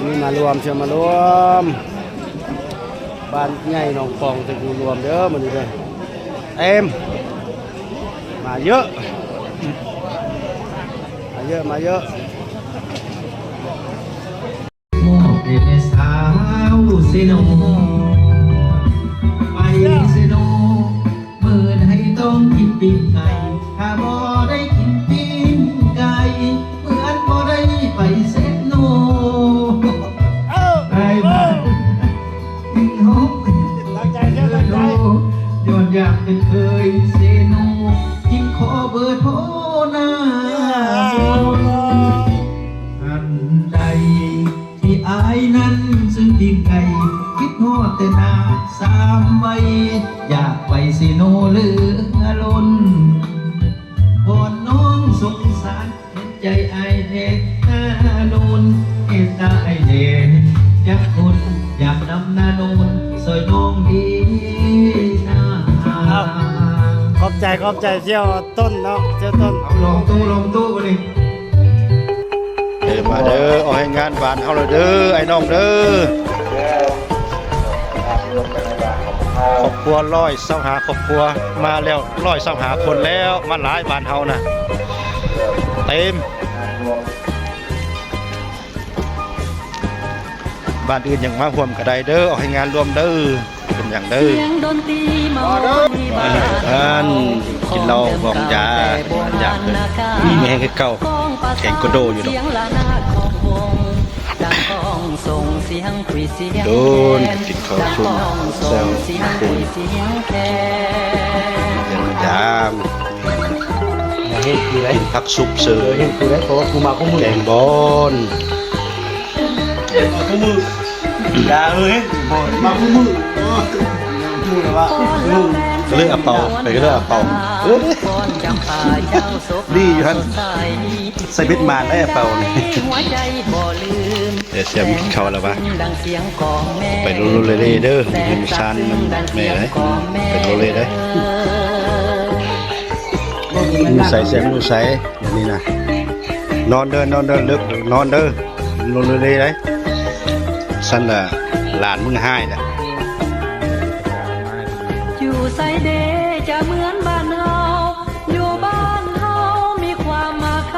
ນີ້ມາລວມ ເຊີນມາລວມ ບ້ານໃຫຍ່ໜອງປອງ ຈະຢູ່ລວມເດີມື້ນີ້ເດີ ເຕັມ ມາເຍີະ ມາເຍີະ ມາເຍີະ. ມອບໃຫ້ແມ່ສາວເຊໂນ ໄປເຊໂນ ເມີນໃຫ້ຕ້ອງກິນປີ້ງໄກ່ ຖ້າບໍ່ໄດ້ກິນປີ້ງໄກ່ ເໝືອນບໍ່ໄດ້ໄປເຊໂນ ໄດ້ມາກິນຮອກ ຕັ້ງໃຈເດີ ຕັ້ງໃຈ ຍ້ອນຢາກເປັນເຂີຍເຊໂນ ຈຶ່ງຂໍເບີໂທນາ ອັນໃດ ທີ່ອ້າຍນັ້ນຊື້ປີ້ງໄກ່ ຄິດຮອດແຕ່ໜ້າສາມໄວ ຢາກໄປເຊໂນເຫຼືອລົ້ນ ວອນນ້ອງສົງສານ ເຫັນໃຈອ້າຍແດ່ນາໂນນ ເມດຕາອ້າຍແດ່ຈັກຄົນ ຢາກນຳນາໂນນ ຊ່ອຍນ້ອງເດນາ. ເອົາ ຂອບໃຈ ຂອບໃຈສ່ຽວຕົ້ນເນາະ ສ່ຽວຕົ້ນ ເອົາ ລອງຕູ້ ລອງຕູ້ບັດນີ້. ເອີ ມາເດີ ອອກແຮງງານບ້ານເຮົາແລ້ວເດີ ອ້າຍນ້ອງເດີ ຄອບຄົວຮ້ອຍຊາວຫ້າຄອບຄົວ ມາແລ້ວຮ້ອຍຊາວຫ້າຄົນແລ້ວ ມາຫຼາຍບ້ານເຮົານະ ເຕັມ ບ້ານອື່ນຍັງມາຮ່ວມກໍໄດ້ເດີ ອອກແຮງງານລວມເດີ. ເປັນຫຍັງເດີ ອັນກິນເຫຼົ້າບອງຢາ ມັນຢາກມີແຮງຄືເກົ່າ ແຂງກະໂດຢູ່ດອກ ໂດນກິນເຂົ້າຊຸມແຊວຍາມ ເຮັດຄືໄດ໋ ກິນຜັກຊຸບເສີ ເອີ ເຮັດຄືໄດ໋ ເພາະວ່າກູມາຄູ່ມື້ ແກງບອນ ມາຄູ່ມື້ ຢ່າເອີຍ ມາຄູ່ມື້ ເອີ ເລີຍອາເປົາ ໄປເລີຍອາເປົາ ດີຢູ່ຫັ້ນ ໃສ່ເບັດມາໄດ້ອາເປົານີ້ ແຕ່ສຽມກິນເຂົ້າແລ້ວວະ ໄປໂລເລເດີ ເຮືອນຊານນຳແມ່ໄດ໋ ໄປໂລເລໄດ໋ ຢູ່ໃສ ສຽມຢູ່ໃສ ດຽວນີ້ນະ ນອນເດີ ນອນເດີ ເລິກ ນອນເດີ ໂລເລໄດ໋ ຊັ້ນລະ ຫຼານມຶງຮ້າຍລະ ຢູ່ໃສເດຈະເໝືອນບ້ານເຮົາ ຢູ່ບ້ານເຮົາມີຄວາມມາໄຄ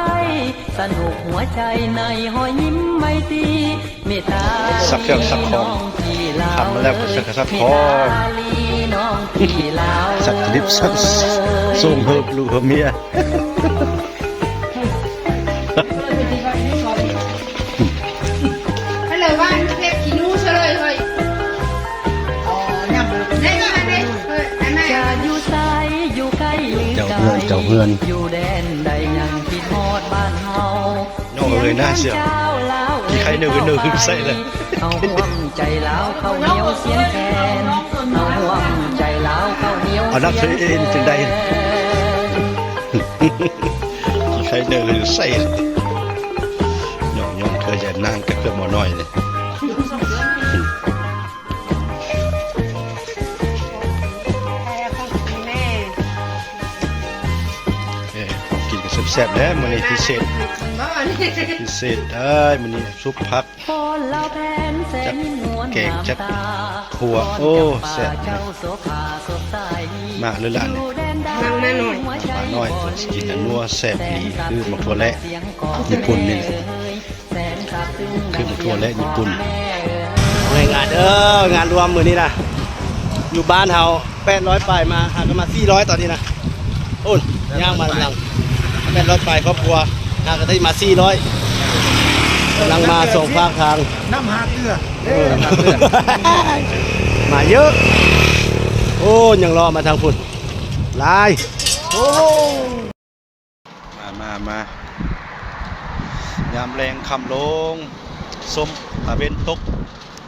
ສະໜຸກຫົວໃຈໃນຮອຍຍິ້ມໄມຕີ ເມດຕາ ສັກແຂ້ວສັກຂອງ ຄ່ຳມາແລ້ວກໍສັກແຂ້ວສັກຂອງ ສັກລິບສັກໂສ້ງເຮີບລູກເຮີບເມຍ. ເຈົ້າເຮືອນ ເຈົ້າເຮືອນ ນ້ອງເອີຍ ໜ້າເຊື່ອ ຂີ້ໄຄເນີກເນີກໃສ່ແລ້ວ ເອົານັກເທຣນຈັ່ງໃດ ຂີ້ໄຄເນີກໃສ່ ຍ້ອງໆ ເທື່ອຢ່ານາງກັບເຄື່ອງໝໍນ້ອຍນີ້. ເອີ ຂອງກິນກໍແຊບໆ ແດ່ມື້ນີ້ ພິເສດ ພິເສດເດີ ມື້ນີ້ ຊຸບຜັກ ຈັກແກງ ຈັກຂົ້ວ ໂອ້ ແຊບ ມາເລີຍຫຼານນີ້ ມາໜ້ອຍ ກິນອັນນົວແຊບອີ່ຫຼີ ຄືໝາກຖົ່ວແລະຍີ່ປຸ່ນນີ້ແຫຼະ. ຄືໝາກຖົ່ວແລະຍີ່ປຸ່ນ ແຮງງານເດີ ງານລວມມື້ນີ້ນະ ຢູ່ບ້ານເຮົາແປດຮ້ອຍປາຍ ມາຫາກັນມາສີ່ຮ້ອຍຕອນນີ້ນະ ໂອ້ຍ ຍ່າງມານຳຫຼັງ ແປດຮ້ອຍປາຍຄອບຄົວ ຫາກັນໄດ້ມາສີ່ຮ້ອຍ ກຳລັງມາສອງຟາກທາງ ນຳຫາເກືອ ເອີ ມາເຍອະ ໂອ້ ຍັງລໍມາທາງພຸ້ນ ຫຼາຍ ໂອ້. ມາ ມາ ມາ ຍາມແລງຄ່ຳລົງ ຊົມຕາເວັນຕົກ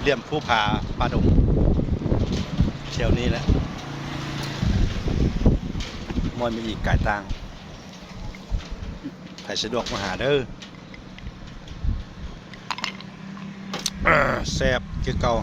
ລ່ຽມພູຜາປ່າດົງ ແຖວນີ້ແຫຼະ ມ່ອຍມາອີກກາຍຕ່າງ ໃຜສະດວກມາຫາເດີ ແຊບຄືເກົ່າ.